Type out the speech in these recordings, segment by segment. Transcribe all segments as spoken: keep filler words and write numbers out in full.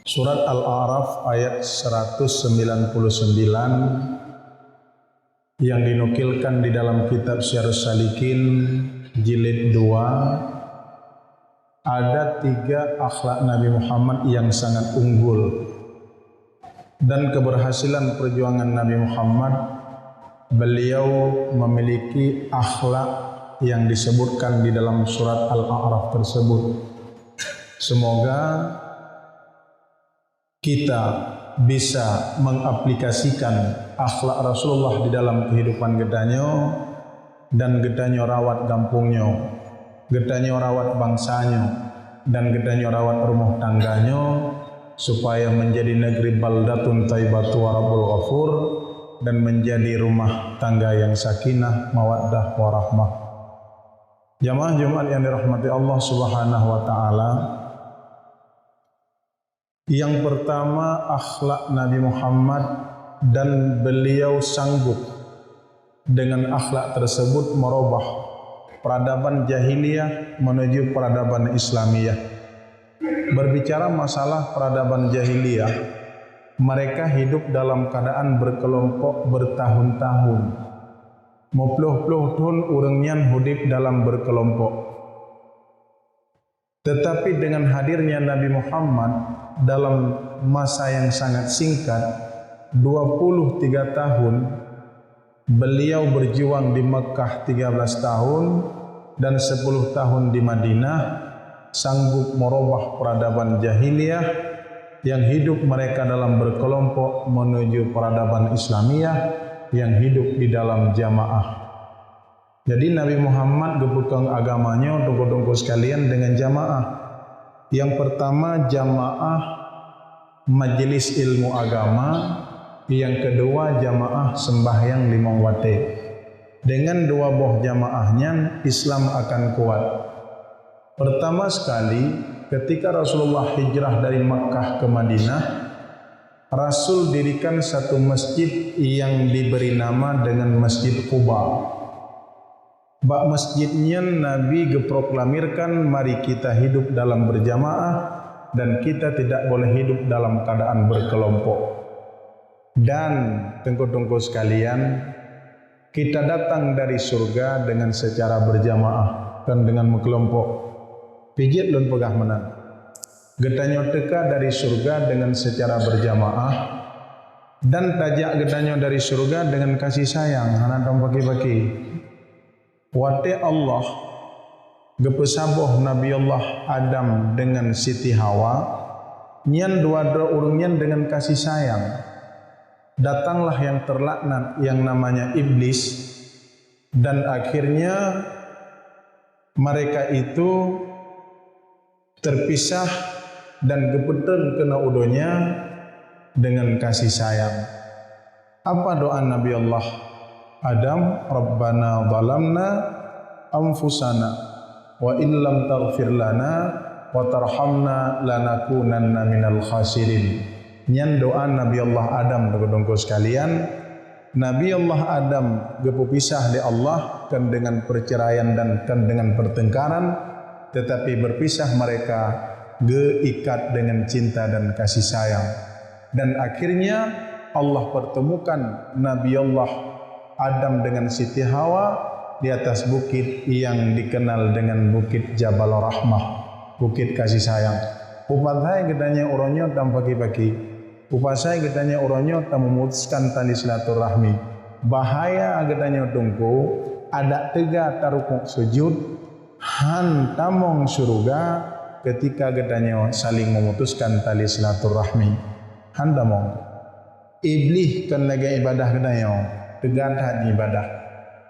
Surat Al-A'raf ayat seratus sembilan puluh sembilan yang dinukilkan di dalam kitab Syiarus Salikin jilid dua, ada tiga akhlak Nabi Muhammad yang sangat unggul. Dan keberhasilan perjuangan Nabi Muhammad, beliau memiliki akhlak yang disebutkan di dalam surat Al-A'raf tersebut. Semoga kita bisa mengaplikasikan akhlak Rasulullah di dalam kehidupan geutanyoe, dan geutanyoe rawat gampông nyoe, geutanyoe rawat bansa nyoe, dan geutanyoe rawat rumoh tangga nyoe, supaya menjadi negeri baldatun thayyibatu wa rabbun ghafur, dan menjadi rumah tangga yang sakinah, mawaddah, warahmah. Jamaah Jumat yang dirahmati Allah Subhanahu wa Ta'ala, yang pertama, akhlak Nabi Muhammad, dan beliau sanggup dengan akhlak tersebut merubah peradaban jahiliyah menuju peradaban Islamiyah. Berbicara masalah peradaban jahiliyah, mereka hidup dalam keadaan berkelompok bertahun-tahun. Meuploh-ploh thon ureuëng nyan udeb dalam berkelompok. Tetapi dengan hadirnya Nabi Muhammad dalam masa yang sangat singkat, dua puluh tiga tahun, beliau berjuang di Mekah tiga belas tahun dan sepuluh tahun di Madinah, sanggup merubah peradaban jahiliyah yang hidup mereka dalam berkelompok menuju peradaban Islamiyah yang hidup di dalam jamaah. Jadi, Nabi Muhammad geupeukong agama nyoe, teungku-teungku sekalian, dengan jamaah. Yang pertama, jamaah majelis ilmu agama, yang kedua, jamaah sembahyang limong watée. Dengan dua boh jamaah nyan, Islam akan kuat. Pertama sekali, ketika Rasulullah hijrah dari Makkah ke Madinah, Rasul dirikan satu masjid yang diberi nama dengan Masjid Quba. Bak masjid nyan Nabi geuproklamirkan, "Mari kita hidup dalam berjamaah dan kita tidak boleh hidup dalam keadaan berkelompok." Dan, teungku-teungku sekalian, kita datang dari surga dengan secara berjamaah, kon dengan meukelompok. Pijeuet lôn peugah meunan. Geutanyoe teuka dari surga dengan secara berjamaah, dan tajak geutanyoe dari surga dengan kasih sayang, hana tom paki-paki. Watée Allah geupeusaboh Nabi Allah Adam dengan Siti Hawa, nyan dua droe ureuëng nyan dengan kasih sayang. Datanglah yang terlaknat yang namanya Iblis, dan akhirnya mereka itu terpisah dan geupeutreun keunoe u donya dengan kasih sayang. Apa doa Nabi Allah Adam? "Rabbana zalamna anfusana wa illam taghfir lana wa tarhamna lanakunanna minal khasirin." Nyan doa Nabi Allah Adam, teungku-teungku sekalian. Nabi Allah Adam geupeupisah lé Allah, kon dengan perceraian dan kon dengan pertengkaran, tetapi berpisah mereka geuikat dengan cinta dan kasih sayang. Dan akhirnya Allah pertemukan Nabi Allah Adam dengan Siti Hawa di atas bukit yang dikenal dengan Bukit Jabal Rahmah, Bukit Kasih Sayang. Peue pasai geutanyoe uroe nyoe tam paki-paki? Peue pasai geutanyoe uroe nyoe tameumutuskan tali silaturahmi? Bahaya geutanyoe teungku, adak teuga tarukuk sujud, han tamong syeuruga ketika geutanyoe saling memutuskan tali silaturahmi. Han tamong. Iblih kon lagée ibadah geutanyoe, teuga that ibadah.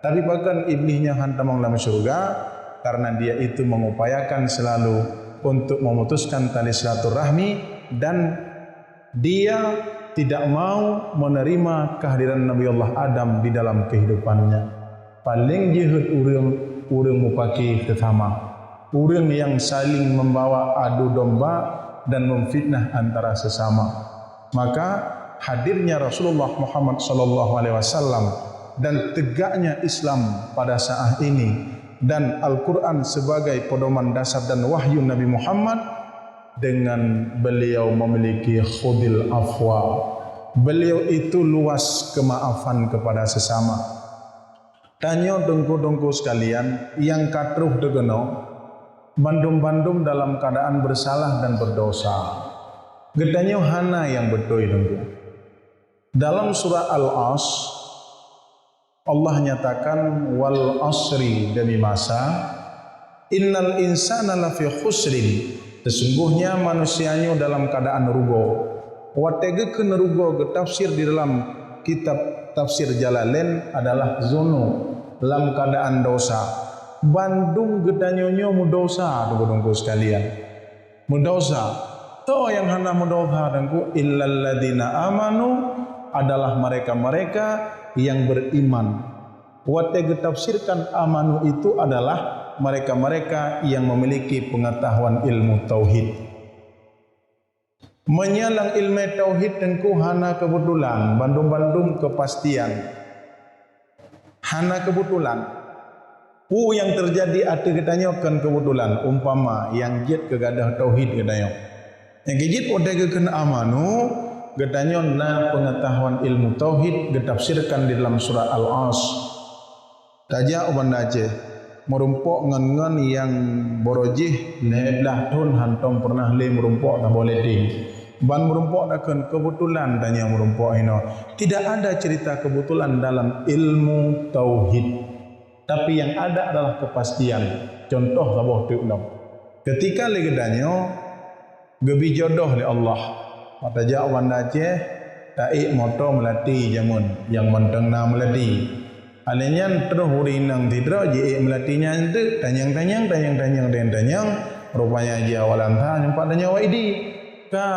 Tapi pakon iblih nyoe han tamong lam syeuruga? Karena dia itu mengupayakan selalu untuk memutuskan tali silaturahmi dan dia tidak mau menerima kehadiran Nabi Allah Adam di dalam kehidupannya. Paleng jeuhet ureuëng, ureuëng mupaki seusama, ureuëng nyang saling membawa adu domba dan memfitnah antara sesama. Maka, hadirnya Rasulullah Muhammad sallallahu alaihi wasallam dan tegaknya Islam pada saat ini dan Al-Quran sebagai pedoman dasar dan wahyu Nabi Muhammad dengan beliau memiliki khudil afwa. Beliau itu luas kemaafan kepada sesama. Tanyoe teungku-teungku sekalian, nyang ka troh teukeunong, bandum-bandum dalam keadaan bersalah dan berdosa. Geutanyoe hana nyang beutôi, teungku. Dalam surah Al-Asr, Allah nyatakan, "Wal asri," demi masa, "innal insana lafi khusrin," sesungguhnya manusia nyoe dalam keadaan rugoe. Watée geukheun rugoe geutafsir di dalam kitab tafsir Jalalain adalah zunub, lam keadaan dosa. Bandum geutanyoe nyoe meudosa, teungku-teungku sekalian. Meudosa. Toh nyang hana meudosa, teungku, illalladzina amanu, adalah mereka-mereka yang beriman. Watée geutafsirkan amanu itu adalah mereka-mereka yang memiliki pengetahuan ilmu tauhid. Meunyoe lam ileumé tauhid, teungku, hana keubeutulan, bandum-bandum keupastian. Hana keubeutulan. Peue nyang teujadi ateueh geutanyoe kon keubeutulan, umpama nyang jeuet keu gadôh tauhid geutanyoe. Nyang keu jeuet watée geukheun amanu, geutanyoe na peungeutahuan ilmu tauhid geutafsirkan di dalam surat Al-Asr. Tajak u Banda Aceh, meurumpok ngon-ngon nyang barô jih lhée blaih thon hántom peureunah lé meurumpok saboh ledeng. Ban meurumpok takheun keubeutulan tanyoe meurumpok hinoe. Tidak ada cerita kebetulan dalam ilmu tauhid. Tapi yang ada adalah kepastian. Contoh saboh teuk lom. Ketika lé geutanyoe geubri jodoh lé Allah, maka tajak u Banda Aceh, taék moto meulati jameun nyang mantong na meulati. Alèh nyan troh ureueng inong sidroe jiék meulati nyan teuk, tanyong-tanyong, tanyong-tanyong, dan tanyong, rupanya jiawalan that nyang pat tanyoe awai di. Ka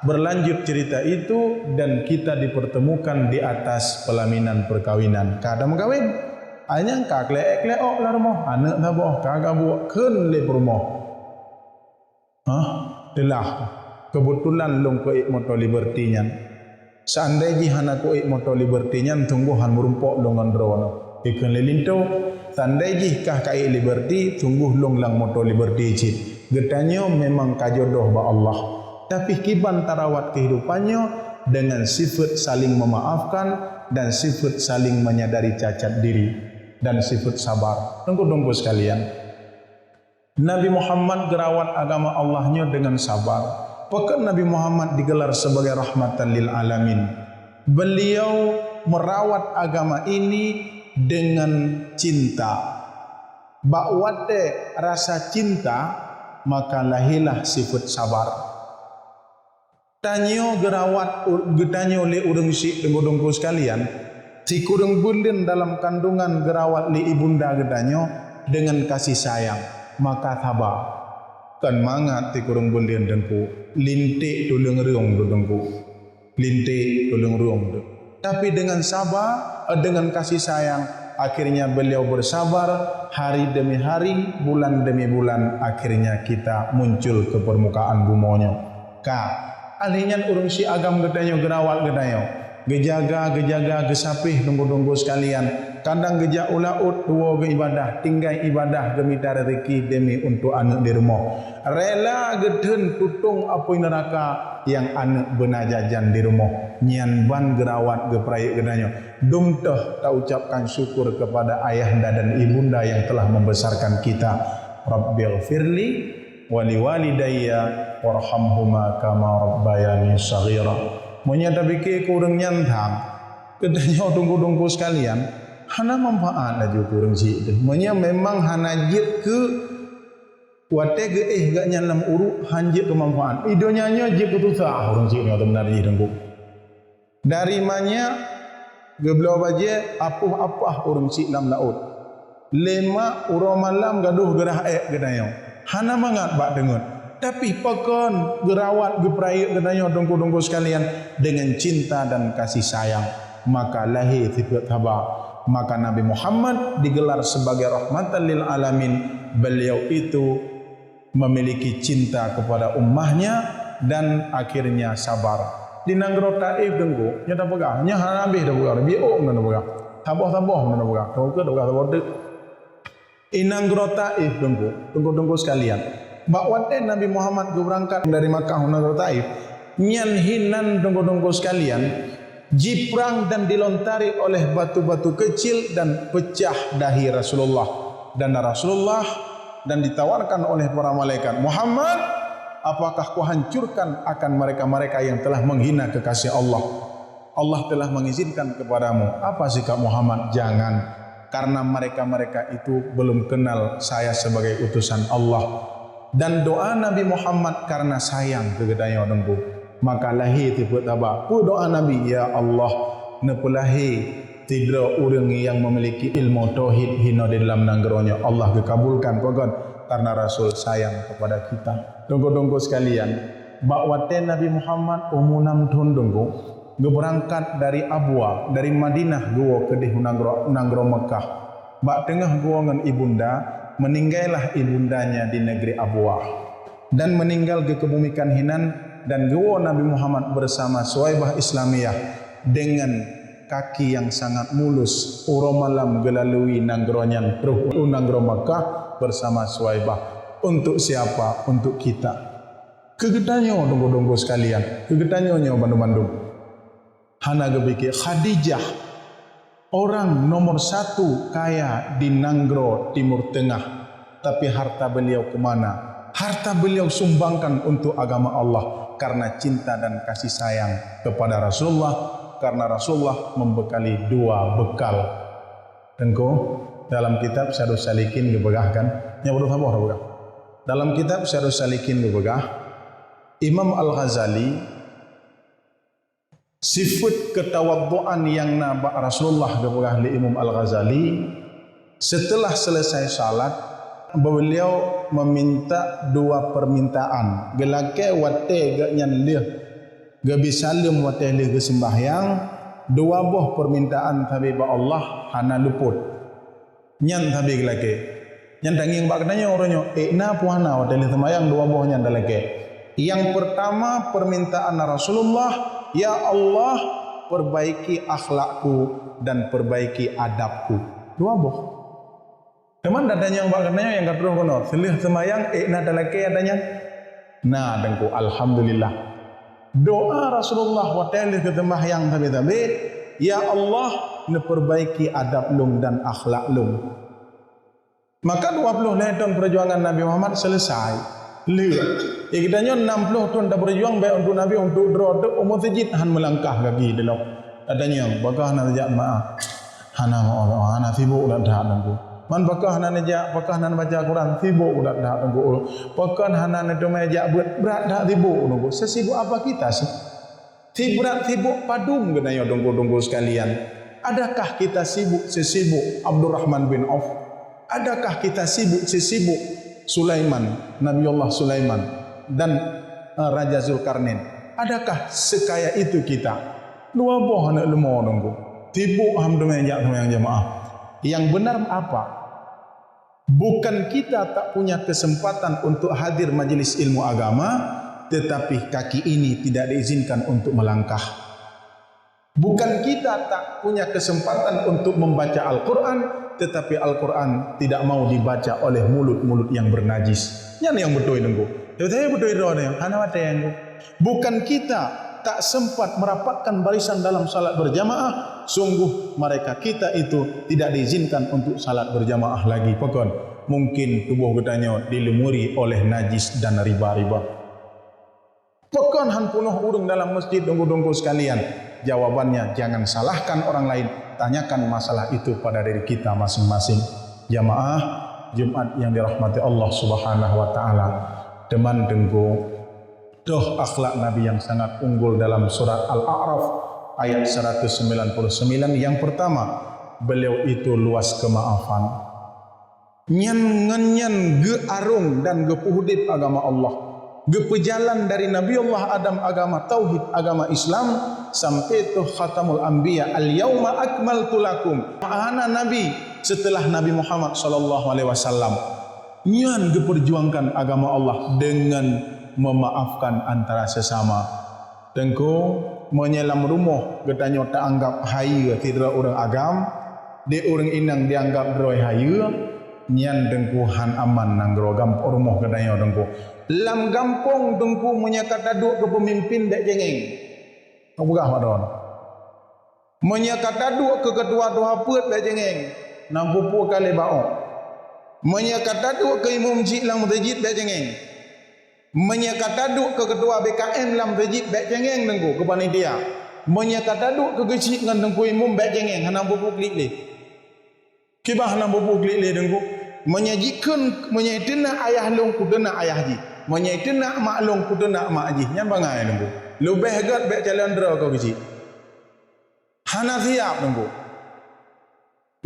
berlanjut cerita itu dan kita dipertemukan di atas pelaminan perkawinan. Ka tameukawen. Anyang ka klek-klek ôk lam rumoh, aneuk saboh ka gabuek kheun lé peurumoh. Hah? Teulah. Keubeutulan lôn keuék moto Liberty nyan. Seandai jih hana keuék moto Liberty nyan, sunggoh han meurumpok lôn ngon droeneuh. Ikheun lé linto, seandai jih kah kaék Liberty, sunggoh lôn lam moto Liberty cit. Geutanyoe memang ka jodoh bak Allah. Tapi kiban tarawat kehidupan nyoe dengan sifat saling memaafkan dan sifat saling menyadari cacat diri dan sifat sabar. Teungku-teungku sekalian, Nabi Muhammad geurawat agama Allah nyoe dengan sabar. Pakon Nabi Muhammad digelar sebagai rahmatan lil alamin? Beliau merawat agama ini dengan cinta. Bak watée rasa cinta, maka lahirlah sifat sabar. Tanyoe geurawat u-, geutanyoe lé ureueng syik, teungku-teungku sekalian, sikureueng buleuen dalam kandungan geurawat lé ibunda geutanyoe dengan kasih sayang, maka saba. Kon mangat sikureueng buleuen, teungku, linték tuleueng reueng, teungku. Linték tuleueng reueng, teungku. Tapi dengan saba, eh, dengan kasih sayang, akhirnya beliau bersabar, hari demi hari, bulan demi bulan, akhirnya kita muncul ke permukaan bumoe nyoe. Ka, alèh nyan ureueng syik agam geutanyoe geurawat geutanyoe. Geujaga, geujaga, geusapéh teungku-teungku sekalian. Kadang geujak u laôt tuwoe geuibadah, tinggai ibadah geumita rezeki demi untuk aneuk di rumoh. Rela geutheun tutong apui neuraka nyang aneuk beuna jajan di rumoh. Nyan ban geurawat geupeurayeuk geutanyoe. Dum toh taucapkan syukur kepada ayahanda dan ibunda yang telah membesarkan kita. Rabbighfirli wa liwalidayya warhamhuma kama rabbayani shaghira. Meunyoe tapike keu ureueng nyan thang, geutanyoe teungku-teungku sekalian, hana manfaat laju keu ureueng syik teuh. Meunyoe memang hana jeuet keu watée geuéh gobnyan lam uruek, han jeuet keu manfaat. Di donya nyoe jeuet keu susah ureueng syik nyoe teuh meunan jih, teungku. Dari manyak geubloe bajée, apoh-apoh ureueng syik lam laôt. Lé mak uroe malam gadôh geurhah ék geutanyoe. Hana mangat bak teungeut. Tapi pakon geurawat geupeurayeuk geutanyoe teungku-teungku sekalian dengan cinta dan kasih sayang. Maka lahé sifeuet saba. Maka Nabi Muhammad digelar sebagai rahmatan lil alamin. Beliau itu memiliki cinta kepada ummahnya dan akhirnya sabar. Di nanggroe Taif, teungku, nyoe tapeugah, nyoe hana habéh tapeugah, biôk meunan tapeugah, saboh-saboh meunan tapeugah, teungku tapeugah saboh teuk. Di nanggroe Taif, teungku, teungku-teungku sekalian, Bak watée Nabi Muhammad geubeurangkat dari Makkah u nanggroe Taif, nyan hinan teungku-teungku sekalian, jiprang dan dilontari oleh batu-batu kecil dan pecah dahi Rasulullah. Dan Rasulullah, dan ditawarkan oleh para malaikat, "Muhammad, apakah kuhancurkan akan mereka-mereka yang telah menghina kekasih Allah?" Allah telah mengizinkan kepadamu. Apa sikap Muhammad? Jangan, karena mereka-mereka itu belum kenal saya sebagai utusan Allah. Dan doa Nabi Muhammad karena sayang keu geutanyoe teungku. Maka lahé teupeu taba. Peue doa Nabi? "Ya Allah, neupeulahé sidroe ureuëng nyang memiliki ilmu tauhid hino di dalam nanggroe nyoe." Allah geukabulkan, pakon? Karena Rasul sayang kepada kita. Teungku-teungku sekalian, bak watée Nabi Muhammad umu nam thon teungku, geubeurangkat dari Abwa, dari Madinah geuwoe keudeh u nanggroe, nanggroe Mekkah. Bak teungoh geuwoe ngon ibunda, meuninggai lah ibundanya di negeri Abwa. Dan meuninggal geukebumikan hinan, dan geuwoe Nabi Muhammad bersama Suwaibah Islamiyah dengan kaki yang sangat mulus, uroe malam geulalui nanggroe nyan troh u nanggroe Mekkah bersama Suwaibah. Untuk siapa? Untuk kita. Keu geutanyoe, teungku-teungku sekalian, keu geutanyoe nyoe bandum-bandum. Hana geupike Khadijah, orang nomor satu kaya di nanggroe Timur Tengah, tapi harta beliau kemana? Harta beliau sumbangkan untuk agama Allah karena cinta dan kasih sayang kepada Rasulullah, karena Rasulullah membekali dua bekal. Teungku, dalam kitab Syarhus Salikin geupeugah kan? Nyang baru saboh geupeugah. Dalam kitab Syarhus Salikin geupeugah, Imam Al-Ghazali, sifat ketawadhuan nyang na bak Rasulullah geupeugah lé Imam Al-Ghazali, setelah selesai salat, beliau meminta dua permintaan. Geulakée watée geuh nyan lheueh geubi saleuem watée lheueh geuseumbahyang, dua boh permintaan sabe bak Allah hana luput. Nyan sabe geulakée. Nyan tangieng bak geutanyoe uroe nyoe, ék na peue hana watée lheueh seumayang dua boh nyan talakée. Nyang pertama, permintaan Rasulullah, "Ya Allah, perbaiki akhlakku dan perbaiki adabku." Dua boh. Teuma tatanyong bak geutanyoe nyang ka troh keunoe, seulheueh seumayang ék na talakée ata nyan? Na, teungku, alhamdulillah. Doa Rasulullah watée lheueh geuseumbahyang sabe-sabe, "Ya Allah, neupeurbaiki adab lôn dan akhlak lôn." Maka dua ploh lhée thon peujuangan Nabi Muhammad selesai. Lheueh. Ya, geutanyoe nam ploh thon tapeujuang baik untuk Nabi, untuk droe, untuk umat sijit han meulangkah gaki dilong. Tatanyong, bagaih na jak maah. Hana meu'oh, hana sibuk that-that teungku. Man pakon hana neujak, pakon hana baca Quran, sibuk that-that teungku. Pakon hana neuteumé jak beuet, brat that sibuk teungku. Sesibuk apa kita sih? Sibrat sibuk padum geutanyoe teungku-teungku sekalian. Adakah kita sibuk sesibuk Abdurrahman bin Auf? Adakah kita sibuk sesibuk Sulaiman, Nabiullah Sulaiman dan, eh, Raja Zulkarnain? Adakah sekaya itu kita? Dua boh aneuk leumo teungku. Sibuk ham teumé jak seumayang jamaah. Yang benar apa? Bukan kita tak punya kesempatan untuk hadir majelis ilmu agama, tetapi kaki ini tidak diizinkan untuk melangkah. Bukan kita tak punya kesempatan untuk membaca Al-Quran, tetapi Al-Quran tidak mau dibaca oleh mulut-mulut yang bernajis. Nyan nyang beutôi teungku. Tapi beutôi droe nyoe, hana watée teungku. Bukan kita tak sempat merapatkan barisan dalam salat berjamaah, sungguh mereka kita itu tidak diizinkan untuk salat berjamaah lagi. Pakon? Mungkin tuboh geutanyoe dilumuri oleh najis dan riba-riba. Pakon han peunoh ureuëng dalam masjid, teungku-teungku sekalian? Jawabannya, jangan salahkan orang lain, tanyakan masalah itu pada diri kita masing-masing. Jamaah Jumat yang dirahmati Allah Subhanahu wa Ta'ala, teuma teungku, toh akhlak Nabi yang sangat unggul dalam surat Al-A'raf ayat seratus sembilan puluh sembilan. Yang pertama, beliau itu luas kemaafan. Nyan ngon nyan geuarong dan geupeuudeb agama Allah. Geupeujalan dari Nabi Allah Adam agama tauhid, agama Islam, sampai toh Khatamul Anbiya, "Al-yauma akmaltu lakum." Hana nabi setelah Nabi Muhammad sallallahu alaihi wasallam. Nyan geuperjuangkan agama Allah dengan memaafkan antara sesama. Teungku, meunyoe lam rumoh geutanyoe taanggab hayeue sidroe ureuëng agam, di ureuëng inong dianggab droe hayeue, Nyan Teungku han aman nanggroe gam-, rumoh geutanyoe Teungku. Lam gampông Teungku meunyoe ka taduek keu peumimpin bèk cengeng. Peugah bak droeneuh. Meunyoe ka taduek keu keutua tuha peuet bèk cengeng, na peue-peue ka lé baok. Meunyoe ka taduek keu imum chik lam meuseujid bèk cengeng. Meunyoe ka taduek keu keutua B K M lam meuseujid bèk cengeng Teungku keu panitia. Meunyoe ka taduek keu geuchik ngon Teungku imum bèk cengeng, hana peue-peue klik lé. Kiban hana peue-peue klik lé Teungku. Meunyoe jikheun, meunyoe iteunak ayah lôn kuteunak ayah jih. Meunyoe iteunak mak lôn kuteunak mak jih. Nyan bangai Teungku. Leubeh gèt bèk calon droe keu geuchik. Hana siap Teungku.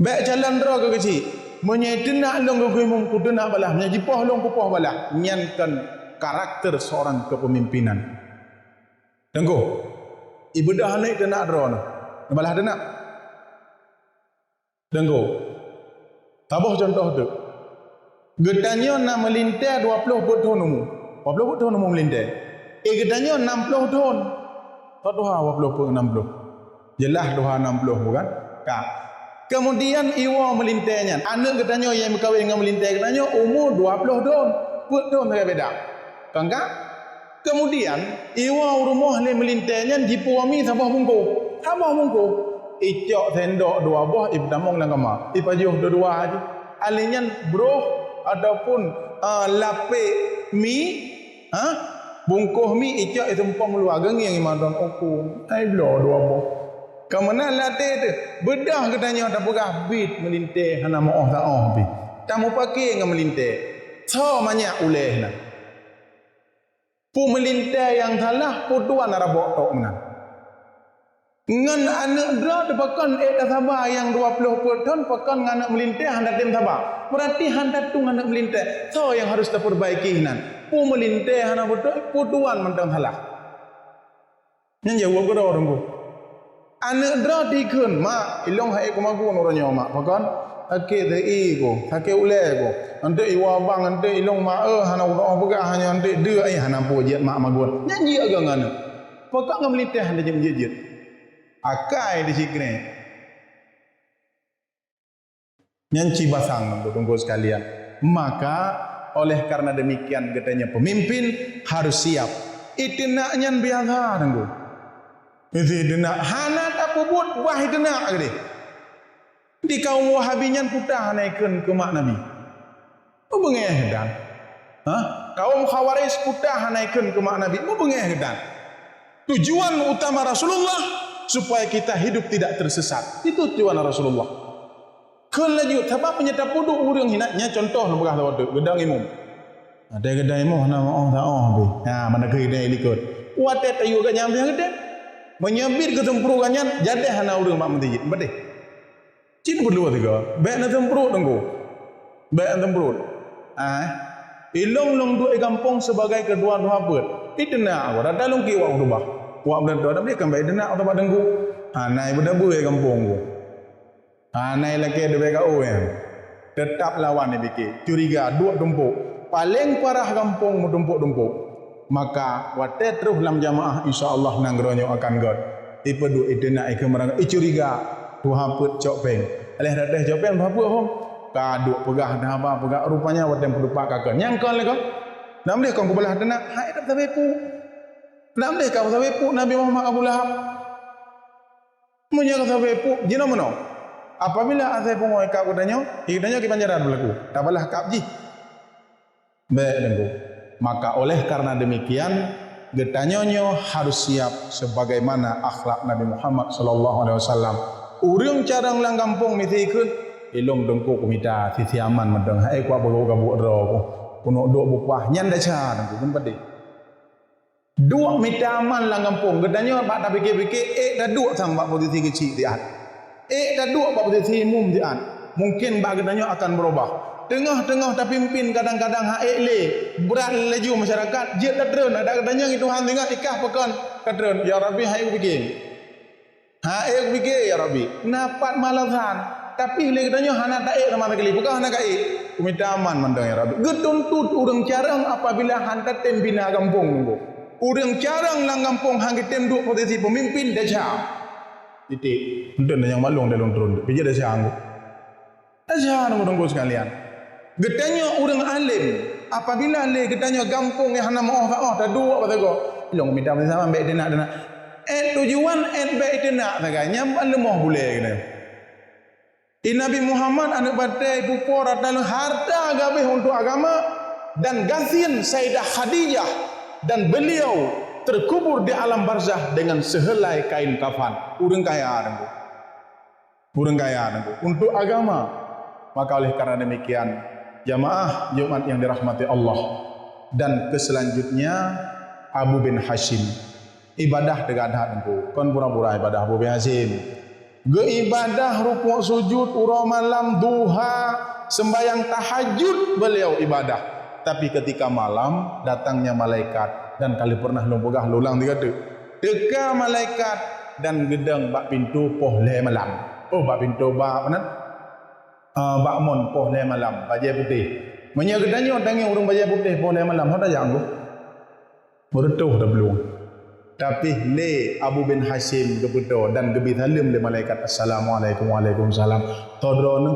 Bèk calon droe keu geuchik. Meunyoe iteunak lôn keu imum kuteunak balah. Meunyoe jipoh lôn kupoh balah. Nyan kon karakter seorang kepemimpinan. Teungku, ibeudôh aneuk teunak droeneuh. Neubalah teunak. Teungku, saboh cuntoh teuk. Geutanyoe na meulintèe dua ploh peuet thon umu. Dua ploh peuet thon umu meulintèe. Eh, geutanyoe nam ploh thon. Soe tuha dua ploh peuet nam ploh? Jeulaih tuha nam ploh, bukan? Ka. Keumudian iwoe meulintèe nyan. Aneuk geutanyoe nyang meukawen ngon meulintèe geutanyoe umu dua ploh thon. Peuet thon sagai beda. Kan ka? Keumudian, iwoe u rumoh lé meulintèe nyan jipuwoe mi saboh bungkôh. Saboh bungkôh. Icok sendok dua boh, ipeutamong lam kama. Ipajoh dua-dua jih. Alèh nyan broh ataupun, ah, lapék mi, ha? Bungkôh mi icok itumpông luwa geungieng imadon uku. Ai bloe dua boh. Ka meunan lam até teuh, beudôh geutanyoe tapeugah bit meulintèe hana meu'oh-ta'oh pih. Tameupaké ngon meulintèe. Soe manyak ulèe na? Peue meulintèe nyang salah, peue tuan rabôk tok meunan. Ngon aneuk droe teuh pakon ék tasaba nyang dua ploh peuet thon pakon ngon aneuk meulintèe hana tem saba. Beurati hana tueng aneuk meulintèe. Soe nyang harôh tapeurbaiki nan? Peue meulintèe hana beutôi, peue tuan mantong salah. Nyan jaweueb keudroe Teungku. Aneuk droe dikheun, "Mak, ilông han ék kumagun uroe nyoe, Mak. Pakon? Sakét teuh ié ku, sakét ulèe ku. Eunteuk iwoe bang, eunteuk ilông ma eu hana uroe peugah, hana eunteuk deuk, ai hana peue jeuet mak magun." Nyan jeuet geuh ngon aneuk. Pakon ngon meulintèe hana jeuet-jeuet. Akai di sikrek. Nyan ci basang Teungku-teungku sekalian. Maka, oleh karena demikian geutanyoe pemimpin harus siap. Iteunak nyan biasa Teungku. Iteunak hana tapeubuet bah iteunak keudeh. Di kaum Wahabi nyan peue hana ikheun keu mak Nabi. Mubeungèh dan. Ha? Kaum Khawarij peue hana ikheun keu mak Nabi. Mubeungèh dan. Tujuan utama Rasulullah supaya kita hidup tidak tersesat. Itu tujuan Rasulullah. Kheun laju, sabab meunyoe tapeuduek ureueng hinan, nyan contoh lôn peugah saboh teuk, geudong imum. Watèe geudong imum hana meu'oh-ta'oh pih. Nah, mana keuh geudong likot. Watèe tayue gobnyan pih geudong. Meunyoe bit geuseumpru gobnyan, jadeh hana ureueng bak meuseujid. Padeh. Cit peue sigoe. Bèk neuseumpru Teungku. Bèk neuseumpru. Ah, ilông lôn duek di gampông sibagai keutua tuha peuet. Iteunak, watèe lôn kiok khutubah. Wak beudôh, tapi kan bèk iteunak khutubah Teungku. Hana beudabeu di gampông ku. Hana ilakèe leubeh gaôt nyan. Teutap lawan ipiké. Curiga, duek tumpôk. Paleng parah gampông meutumpôk-tumpôk. Maka, watèe troh lam jamaah, insya Allah nanggroe nyoe akan gèt. Ipeuduek iteunak ikheun meurang, icuriga. Tuha peuet cok péng. Aléh that-that cok péng, tuha peuet hom. Ka duek peugah, dah haba peugah, rupanya watèe peudupat ka kheun. Nyang kon lé kon. Nam lé kon kubalah teunak, hai dap sabe pu. Nam lé ka sabe pu Nabi Muhammad Abu Lahab. Meunyoe ka sabe pu, jinoe meunoe. Apabila asai pungo ikab geutanyoe, geutanyoe kiban jaran beulaku, tabalah kab jih. Bèk Teungku. Maka oleh karena demikian, geutanyoe nyoe harus siap sebagaimana akhlak Nabi Muhammad sallallahu alaihi wasallam. Ureueng carông lam gampông misi kheun, "Ilông Teungku kumita sisi aman mantong, hai kuat beugabuek droe ku. Keuneuk duek bupah nyan desya Teungku, kheun padé." Duek mita aman lam gampông, geutanyoe bak tapike-pike, ék taduek sang bak posisi geuchik siat. Ék taduek bak posisi imum siat. Mungkin bak geutanyoe akan beurubah. Teungoh-teungoh tapimpin kadang-kadang han ék lé, brat laju masyarakat, jeuet tatreun, adak geutanyoe ngon Tuhan singoh ikah pakon tatreun, "Ya Rabbi, han ék kupike." Han ék kupike, ya Rabbi. Na pat malah han. Tapi lé geutanyoe hana taék sama sekali. Peugah hana kaék. Kumita aman mantong, ya Rabbi. Geutuntut ureueng carông apabila han tatem bina gampông Teungku. Ureueng carông lam gampông han geutem duek posisi pemimpin, desya. Titik. Untuk nyang maklum dalam turun. Pijak desya Teungku. Desya Teungku-teungku sekalian. Geutanyoe ureuëng além, apabila lé geutanyoe gampông nyang hana meuoh-oh taduek bak sagoe, ilong mita meusaman bék teunak-teunak. Eh tujuan eh bék teunak sagai nyang ban leumoh bulée geutanyoe. Di Nabi Muhammad aneuëk batée ipupo rata harta gabéh untuk agama dan gasien Saidah Khadijah, dan beliau terkubur di alam barzah dengan sehelai kain kafan. Ureuëng kaya teungku. Ureuëng kaya teungku untuk agama. Maka oleh karena demikian, jamaah Jumat yang dirahmati Allah, dan keselanjutnya Abu bin Hashim. Ibadah teuga that teungku, kon pura-pura ibadah Abu bin Hashim. Geuibadah rukuk sujud uroe malam duha, sembahyang tahajud beliau ibadah. Tapi ketika malam datangnya malaikat dan kali pernah lôn peugah lôn ulang tiga teuk. Teuka malaikat dan geudong bak pintoe poh lhée malam. Oh bak pintoe bak mana? Uh, bak mon poh lhée malam bajée putéh. Meunyoe geutanyoe tangieng ureuëng bajée putéh poh lhée malam, ho tajak anggô. Meureutôh tablueng. Tapi lé Abu bin Hashim geupeutoe dan geubi saleuem lé malaikat, "Assalamualaikum." "Waalaikumsalam." "Toh droeneuh?"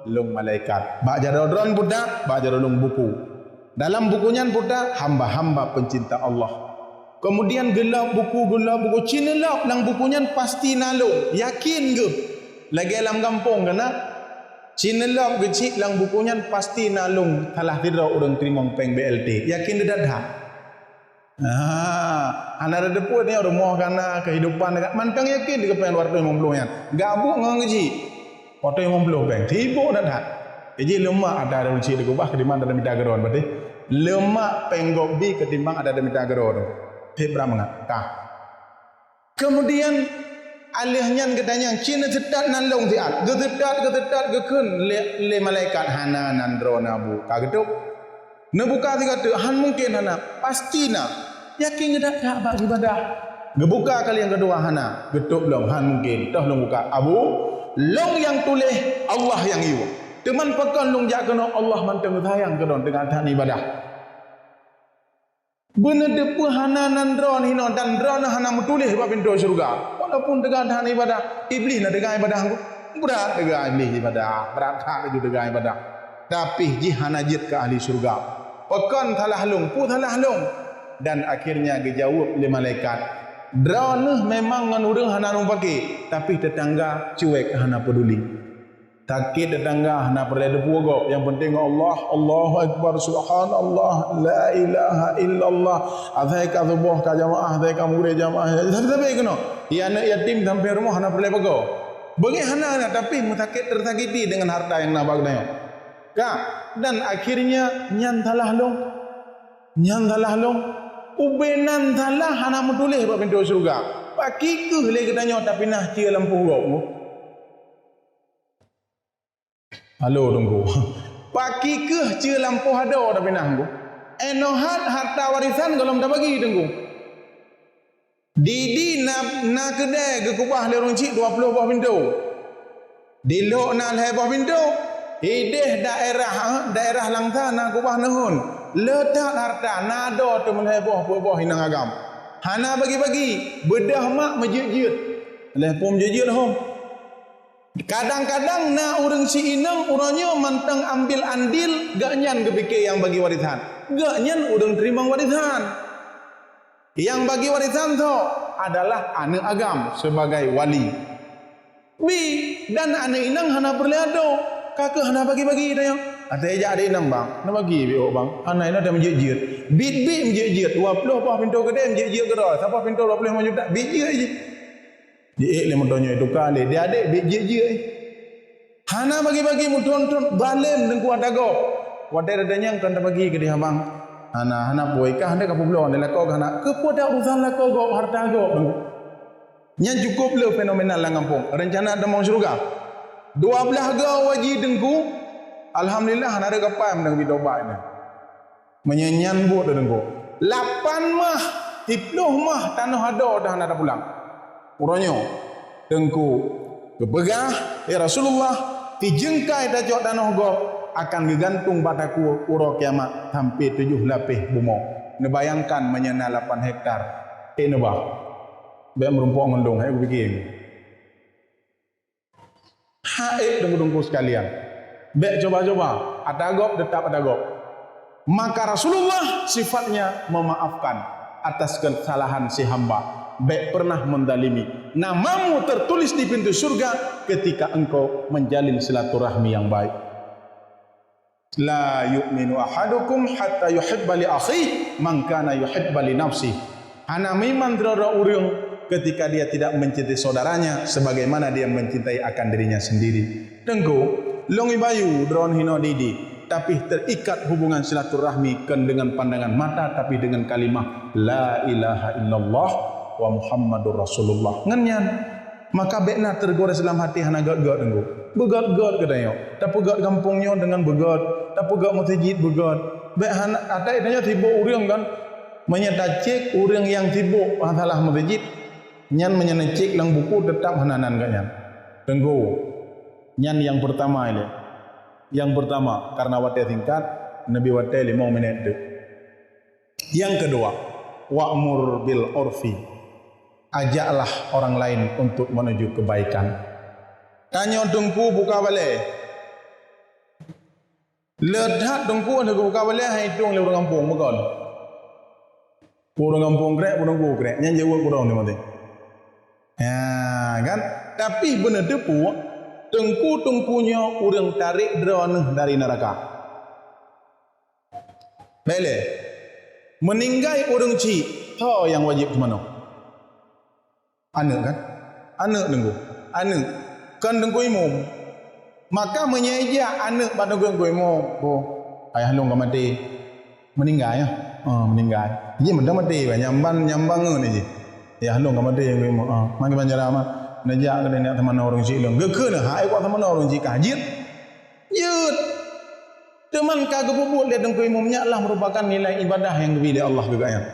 "Lôn malaikat." "Bak jaroe droen peue that?" "Bak jaroe lôn buku." "Dalam buku nyan peue that?" "Hamba-hamba pencinta Allah." Kemudian geulop buku, geulop buku, ci neulop lam buku nyan pasti na lôn, yakin geuh. Lagée lam gampông kana, ci neulop geucit lam buku nyan pasti na lôn salah sidroe ureuëng teurimong péng B L T, yakin teuh that. Ah, hana ada teupeu nyoe rumoh kana, kehidupan dekat mantong yakin di kepeng dua ratus lima puluh nyan. Gabuk ngon geuji. Dua ratus lima puluh péng. Sibuk that-that. Jadi lemak ada ada uci di kubah ketimbang ada mita keudroe berarti. Lemak péng gob bi ketimbang ada ada mita keudroe tu. Tip bra mangat. Tah. Kemudian, aleuh nyan geutanyong, "Ci neuseutat nan lôn siat?" Geuseutat, geuseutat, geukheun lé, lé malaikat, "Hana nan droeneuh Abu." Ka geutôb. Neubuka sigoe teuk, "Han mungken hana." "Pasti na." Yakin geudak-dak bak ibadah. Geubuka kali nyang keudua, "Hana." Geutôb lom, "Han mungken." Toh lôn buka, "Abu, lôn nyang tuléh, Allah nyang yue. Teuma pakon lôn jak keunoe, Allah mantong sayang keu droen teungoh that ibadah." Beuneuteupeu hana nan droeneuh hinoe dan droeneuh hana meutuléh bak pintoe syeuruga. Walaupun teuga that ibadah, Iblih na teuga ibadah. Brat teuga Iblih ibadah, brat that laju teuga ibadah. Tapi jih hana jeuet keu ahli syeuruga. Pakon salah lôn, peue salah lôn? Dan akhirnya geujaweueb lé malaikat, "Droeneuh memang ngon ureuëng hana lôn paké, tapi teutangga cuek hana peuduli." Sakét teutangga hana peureulée teupeue gob, nyang penting ngon Allah, Allahu Akbar, Subhanallah, la ilaha illallah. Asai ka suboh ka jamaah, asai ka mugréb jamaah, sabe-sabe keunoe. Ya aneuk yatim sampai rumoh hana peureulée peugah. Beungéh hana na, tapi meusakét tersakiti dengan harta nyang na bak geutanyoe. Ka, dan akhirnya nyan salah lôn. Nyan salah lôn. Ubé nan salah hana meutuléh bak pintoe syeuruga. Pakri keuh lé geutanyoe tapinah cie lampôh gob. Halo Teungku. Pakri keuh cie lampôh adoe tapinah Teungku. Inoe hat harta warisan gohlom tabagi Teungku. Didi na, na keudée geukubah lé ureuëng chik dua ploh boh pintoe. Di Lhok na lhée boh pintoe. Idéh daerah, eh, daerah Langsa na kubah neuheun. Le that harta na adoe teumeulhée boh peuet boh inong agam. Hana bagi-bagi, beudôh mak meujeuet-jeuet. Lhée pom jeuet-jeuet hom. Kadang-kadang na ureuëng si inong uroe nyoe mantong ambil andil, gobnyan geupike nyang bagi warisan. Gobnyan ureuëng teurimong warisan. Nyang bagi warisan soe? Adalah aneuk agam sebagai wali. Bi, dan aneuk inong hana peureulée adoe, ka keuh hana bagi-bagi tanyoe. Até jak aneuk inong bang, na bagi bi ôk bang. Aneuk inong dah meujeuet-jeuet. Bit-bit meujeuet-jeuet, dua ploh boh pintoe keudée meujeuet-jeuet keudroe. Saboh pintoe dua ploh limong juta, bit jeuet jih. Di ék lé moto nyoe tuka lé, di adék bék jeuet-jeuet. Hana bagi-bagi meuthon-thon, balém teungku ata gob. Watée datanyong kon tabagi keudéh abang. Hana, hana pue kah, hana kapeubloe, hana lakoe kah, hana. Keupeue dak urusan lakoe gob, harta gob teungku. Nyan cukup le fenomenal lam gampông. Reuncana tamong syeuruga. Dua blaih goe waji teungku. Alhamdulillah, hana reukapai meunang bitobat nyan. Meunyoe nyan buet Teungku, lapan mah, siploh mah tanoh adoe dah hana tapulang. Uroe nyoe, Teungku geupeugah, "Ya Rasulullah, sijeungkai tacok tanoh gob akan geugantung bak takue uroe kiamat sampai tujoh lapéh bumoe." Neubayangkan meunyoe na lapan hektar, ék neuba. Bék meurumpok ngon lôn, hai kupike. Hai teungku-teungku sekalian, Bék coba-coba, ata gob teutap ata gob. Maka Rasulullah sifatnya memaafkan atas kesalahan si hamba. Bék pernah mendalimi. Namamu tertulis di pintu surga ketika engkau menjalin silaturahmi yang baik. La yu'minu ahadukum hatta yuhibba li akhihi ma kana yuhibba li nafsihi. Hana meuiman droe-droe ureuëng ketika dia tidak mencintai saudaranya sebagaimana dia mencintai akan dirinya sendiri. Teungku, lôn ibayeue droeneuh hinoe didi, tapi terikat hubungan silaturahmi kon dengan pandangan mata, tapi dengan kalimah la ilaha illallah wa Muhammadur Rasulullah. Ngon nyan, maka bék na tergores lam até hana gét-gét teungku. Beugét-gét geutanyoe. Tapeugét gampông nyoe deungon beugét, tapeugét meuseujid beugét. Bék hana, até tanyoe sibok ureuëng kan. Meunyoe tacék ureuëng nyang sibok masalah meuseujid, nyan meunyoe neucék lam buku teutap hana nan gét nyan. Teungku, nyan nyang peurtama ilée. Nyang peurtama, karena watée singkat, neubi watée limong minét teuk. Nyang keudua, wa'mur bil urfi. Ajaklah orang lain untuk menuju kebaikan. Tanyoe teungku buka balée. Le that teungku lheueh geubuka balée han itong lé ureuëng gampông, bukon? Ureuëng gampông krek, ureuëng ku krek. Nyan jaweueb ureuëng teuma teuh. Ha, kan? Tapi beuneuteupeu, teungku-teungku nyoe ureuëng tarek droeneuh dari neuraka. Bék lé, meuninggai ureuëng chik, soe nyang wajéb teumanoe? Aneuëk kan? Aneuëk teungku. Aneuëk. Kon teungku imum. Maka meunyoe ijak aneuëk bak teungku imum, "Boh, ayah lôn ka maté." Meuninggai, ya? Oh, meuninggai. Jih meudah maté, bah. Nyamban, nyamban ngon jih. "Ayah lôn ka maté, teungku imum." Ah, makai banjara mah. Neujak keu nenek teumanoe ureuëng chik lôn. Geukheun, hai kuat teumanoe ureuëng chik ka jeuet. Jeuet. Teuma ka geupeubuet lé teungku imum nyan lah merupakan nilai ibadah nyang geubri lé Allah keu gobnyan.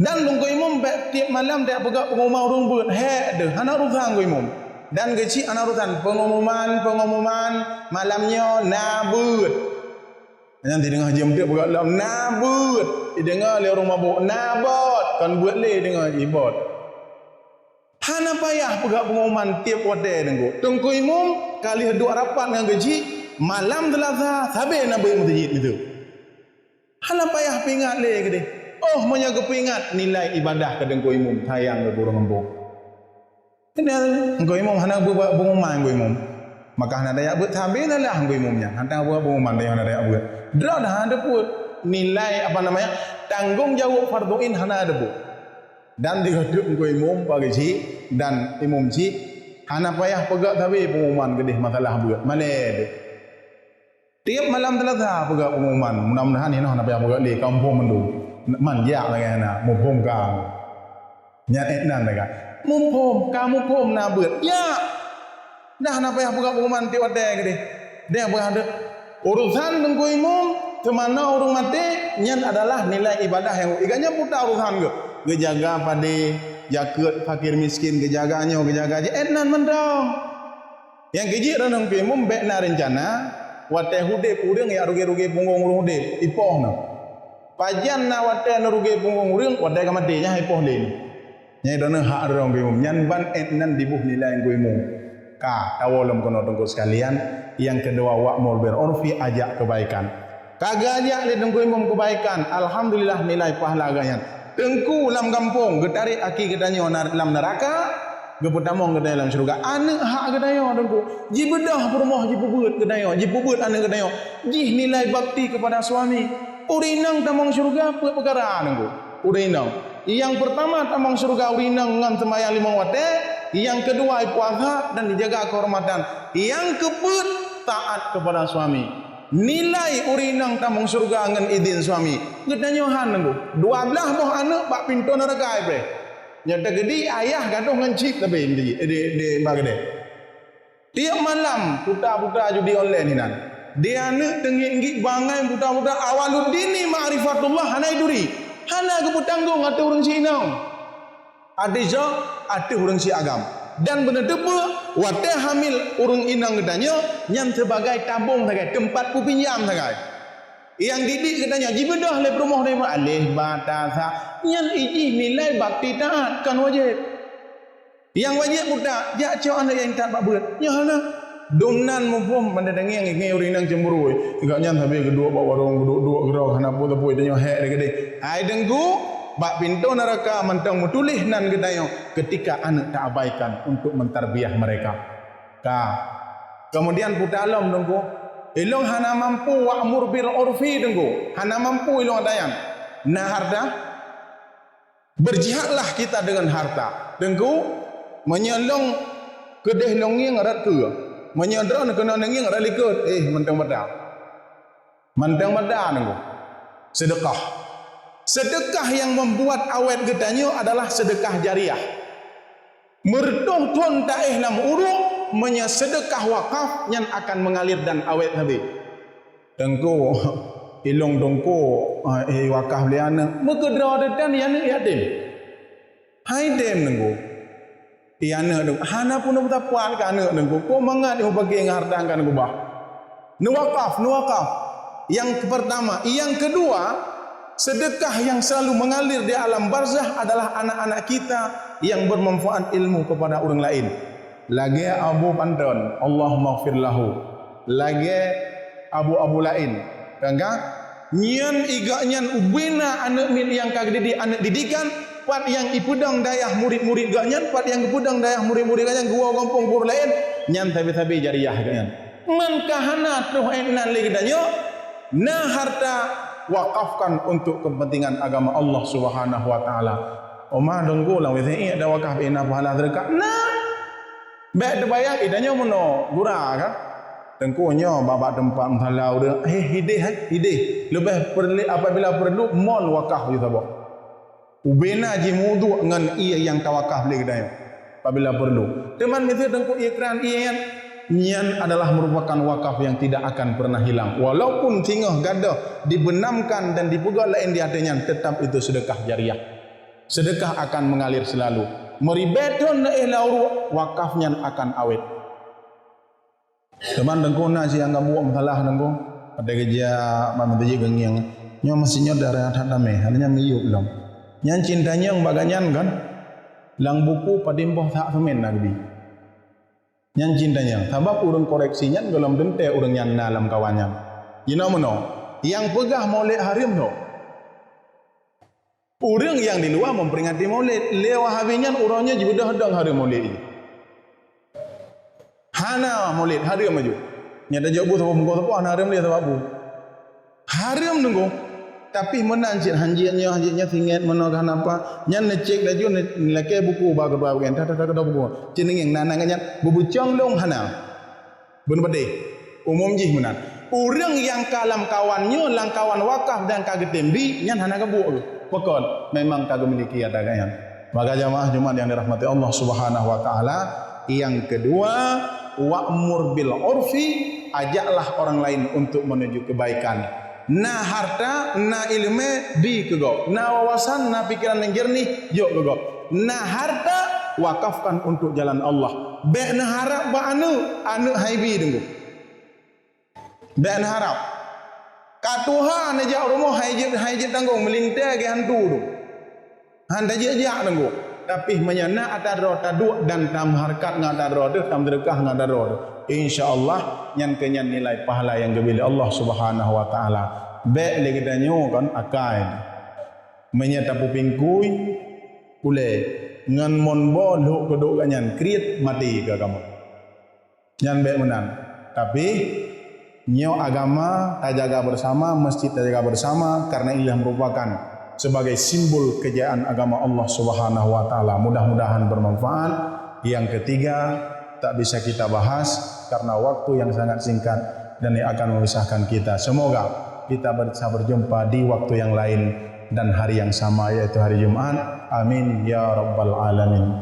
Dan teungku imum bék tieb malam tajak peugah peungumuman ureuëng beuet. Hék deuh, hana urusan teungku imum. Dan geuchik hana urusan peungumuman, peungumuman malam nyoe na beuet. Nyan sideungoe jeuem teuk peugah lom na beuet. Ideungoe lé ureuëng mabök na bot, kon beuet lé deungoe jih bot. Hana payah peugah peungumuman tieb watée teungku. Teungku imum ka lheueh duek rapat ngon geuchik, malam Seulasa sabe na beuet meuseujid miseue. Hana payah peuingat lé keudeh. Oh, meunyoe geupeuingat nilai ibadah keu teungku imum sayang keu ureuëng gampông. Keuneuk teungku imum hana beuet peungumuman teungku imum. Maka hana tajak beuet sabe lah teungku imum nyan. Hana beuet peungumuman, hana tajak beuet. Droe dah hana teupeu nilai apa namanya, tanggong jaweueb fardhu ain hana teupeu. Dan di geuduek teungku imum bagi chik dan imum chik hana payah peugah sabe peungumuman keudeh masalah beuet. Malée deuh. Tieb malam Seulasa peugah peungumuman, mudah-mudahan inoe hana payah peugah lé gampông mandum. Man jak lagée na muphom ka. Nyan ék nan lagée. Muphom ka muphom na beuet. Ya. Dah hana payah peugah peungumuman tieb watée keudeh. Deh peugah deuh. Urusan teungku imum, teumanoe ureuëng maté, nyan adalah nilai ibadah nyang geuh. Gobnyan buta urusan geuh. Geujaga padé, jakeuet fakir miskin, geujaga nyoe, geujaga jih. Ék nan mantong. Nyang keujeuet droeneuh teungku imum bék na reuncana, watée udeb ureuëng jak rugée-rugée punggong ureuëng udeb, ipoh na. Pajan na watée neurugée punggong ureuëng, watée ka maté, nyan ipoh lé. Nyan droeneuh hak droeneuh teungku imum. Nyan ban ék nan diboh nilai teungku imum. Ka, tawoe lom keunoe teungku sekalian, nyang keudua wa'mur bil urfi, ajak keubaikan. Ka geuajak lé teungku imum keubaikan, alhamdulillah nilai pahala gobnyan. Teungku lam gampông geutarek aki geutanyoe na-, lam neuraka, geupeutamong geutanyoe lam syeuruga. Aneuëk hak geutanyoe teungku. Jibeudôh peurumoh jipeubuet geutanyoe, jipeubuet aneuëk geutanyoe. Jih nilai bakti keupada suami. Ureuëng inong tamong syeuruga peuet peukara teungku. Ureuëng inong. Nyang peurtama tamong syeuruga ureuëng inong ngon seumayang limong watée, nyang keudua ipuasa dan ijaga keuhormatan, nyang keupeuet taát keupada suami. Nilai ureuëng inong tamong syeuruga ngon idin suami. Geutanyoe han teungku. Dua blaih boh aneuëk bak pintoe neuraka ipreh. Nyoe teukeudi ayah gadôh ngon chip tapi di, di, di, bak keudeh. Tieb malam puta-puta judi online hinan. Di aneuëk teungiek-ngiek bangai puta-puta, awwaluddini ma'rifatullah hana jituri. Hana geupeutanggong ateueh ureuëng chik inong. Ateueh soe? Ateueh ureuëng chik agam. Dan beuneuteupeu, watée hamil ureuëng inong geutanyoe, nyan sibagai tabong sagai, teumpat peupinjam sagai. Nyang didik geutanyoe jibeudôh lé peurumoh deungon alif, ba, ta, sa. Nyan ijih nilai bakti taát, kon wajéb. Nyang wajéb buta, jak cok aneuëk nyang intat bak beuet. Nyoe hana. Dum nan muphom mandang tangieng ngieng ureueng inong cemburu. Gobnyan sabe geuduek bak warong, geuduek-duek keudroe hana peue-peue, tanyoe hék lé keudeh. Hai Teungku, bak pintoe neuraka mantong meutuléh nan geutanyoe ketika aneuk taabaikan untuk mentarbiah mereka. Ka. Kemudian puta lom Teungku. Ilong hana mampu wa'mur bil urfi Teungku. Hana mampu ilong ata nyan. Na harta, berjihadlah kita dengan harta. Teungku, meunyoe long keudeh long ngieng rot keue. Meunyoe droeneuh keunoe ngieng rot likot, eh, mantong beda. Mantong beda Teungku. Sedekah. Sedekah yang membuat awet geutanyoe adalah sedekah jariah. Meureutoh thon taéh lam ureueng, meunyoe sedekah wakaf nyan akan mengalir dan awet sabe. Teungku, ilong Teungku, eh, wakaf lé aneuk, meukeudroe teuh tan aneuk yatim. Hai dem Teungku. Aneuk Teungku, hana peunoh tapuat keu aneuk Teungku. Kok mangat ibu bagi ngon harta kan kubah. Neuwakaf, neuwakaf. Yang pertama, yang kedua, sedekah yang selalu mengalir di alam barzah adalah anak-anak kita yang bermanfaat ilmu kepada orang lain. Lagée Abu Panton, Allahummaghfir lahu. Lagée abu-abu laén. Kan, kan? Nyan iga nyan ubena aneuk miet nyang ka geudidik, aneuk didikan, pat nyang ipeudong dayah murid-murid geuh nyan, pat nyang geupeudong dayah murid-murid geuh nyan geuwoe gampông pur laén, nyan sabe-sabe jariah geuh nyan. Man ka hana troh ék nan lé geutanyoe, na harta, wakafkan untuk kepentingan agama Allah Subhanahu wa Taala. Oma Teungku lam W C I ada wakaf ina pahala sedekah. Nah, bék teubayang, eh, tanyoe meunoe gura kan. Teungku nyoe bak-bak teumpat musala ureueng, eh, hideh, eh, hideh. Leubeh perli-, apabila perlu, mon wakaf ju saboh. Ubena jih meuduek ngon ié nyang tawakaf lé geutanyoe apabila perlu. Teuma miseue Teungku ikran ié nyan, nyan adalah merupakan wakaf yang tidak akan pernah hilang. Walaupun singoh gadôh dibenamkan dan dipeugah laén di ateueh nyan, tetap itu sedekah jariah. Sedekah akan mengalir selalu. Meuribée thon neuéh lam uruek, wakaf nyan akan awet. Teuma Teungku na si nyang gabuek masalah Teungku. Watée geujak bak meuseujid geungieng. Nyoe meuseujid nyoe dara that damé, hana nyan miyueb lom. Nyan cit tanyong bak gobnyan kan. Lam buku padum boh sak seumén na geubi. Nyan cit tanyong. Sabab ureueng koreksi nyan gohlom teuntée ureueng nyan na lam kawan nyan. Jinoe meunoe, nyang peugah Maulid hareuem nyoe. Ureueng nyang di luwa memperingati Maulid, lé Wahabi nyan uroe nyoe jibeudôh dong hareuem Maulid jih. Hana Maulid, hareuem laju. Nyan tajak bu saboh muka saboh hana hareuem lé sabab bu. Hareuem Teungku. Tapi meunan cit hanjeuet nyoe, hanjeuet nyoe singet meunoe ka hana apa. Nyan neucék laju ne-, neulakée buku bak keudua bagian. Dah, dah, dah, dah buku. Cit neungieng na, na nyan beubucong lôn hana. Beuneuh padeh. Umum jih meunan. Ureueng nyang ka lam kawan nyoe, lam kawan wakaf dan ka geutem bi, nyan hana geubuek geuh. Pakon? Memang ka geumiliki ata geuh nyan. Maka jamaah Jumat yang dirahmati Allah Subhanahu wa Taala, yang kedua, wa'mur bil urfi, ajaklah orang lain untuk menuju kebaikan. Na harta, na ileumé, bi keu gob. Na wawasan, na pikeran nyang jernih, jok keu gob. Na harta, wakafkan untuk jalan Allah. Bék neuharab bak aneuk, aneuk hai bi Teungku. Bék neuharab. Ka tuha neujak rumoh hai jeuet, hai jeuet tanggong meulintée geuhantu tu. Han tajak-jak Teungku. Tapi meunyoe na ata droe taduek dan tameuhareukat ngon ata droe teuh, tameudeureukat ngon ata droe teuh, insya Allah nyan keu nyan nilai pahala nyang geubri lé Allah Subhanahu wa Taala. Bék lé geutanyoe kon akai. Meunyoe tapeupingkui ulée ngon mon boh lhok keudok gobnyan kriet maté keu kamoe. Nyan bék meunan. Tapi, nyoe agama tajaga bersama, masjid tajaga bersama, karena inilah merupakan sebagai simbol kejayaan agama Allah Subhanahu wa Taala. Mudah-mudahan bermanfaat. Yang ketiga, tak bisa kita bahas karena waktu yang sangat singkat dan yang akan memisahkan kita. Semoga kita bisa berjumpa di waktu yang lain dan hari yang sama, yaitu hari Jumat. Amin ya rabbal alamin.